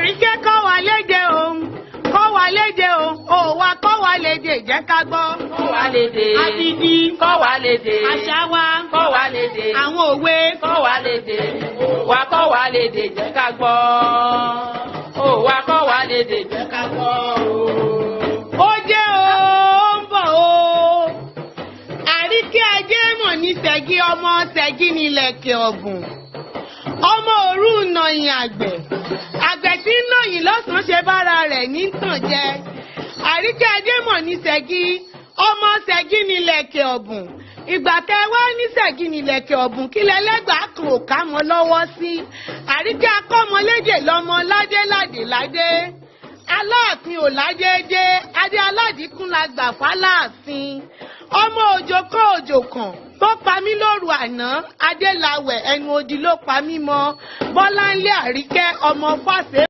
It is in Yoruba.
Àríkẹ́, kọ́ wa lédè o, kọ́ wa lédè o, ò wa kọ́ wa lédè, jẹ́ ká gbọ́. Kọ́ wa lédè. Abidi. Kọ́ wa lédè. Àṣà wa. Kọ́ wa lédè. Àwọn òwe. Kọ́ wa lédè. Wa kọ́ wa lédè, jẹ́ ká gbọ́. Ó wa kọ́ wa lédè, jẹ́ ká gbọ́ o. Ó jẹ́ o, ó ń bọ̀ o. Àríkẹ́ ajé mọ̀ ní Ṣẹ́gi, ọmọ Ṣẹ́gi nílẹ̀kẹ̀ ọ̀bùn. Ọmọ òru nàyìn àgbẹ̀. Àgbẹ̀ tí ń nàyìn lọ́sàn-án ṣe bára rẹ̀ ní tàn jẹ. Àríkẹ́ ajé mọ̀ ní Ṣẹ́gi, ọmọ Ṣẹ́gi nílẹ̀kẹ̀ ọ̀bùn. Ìgbà tẹ wá ní Ṣẹ́gi nílẹ̀kẹ̀ ọ̀bùn, kí lẹ́lẹ́gbàá kan ò ká mọ́ lọ́wọ́ sí. Àríkẹ́ akọ́mọlédè lọ́mọ ládé ládé ládé. Aláàfin ò ládéédé, adé aládìkún la gbà fáláàfin. Ọmọ òjò kan òjò kan tó pa mí lóru àná, adélawẹ̀ ẹnu odi ló pa mí mọ́. Bọ́láńlé Àríkẹ́ ọmọ fàṣẹ.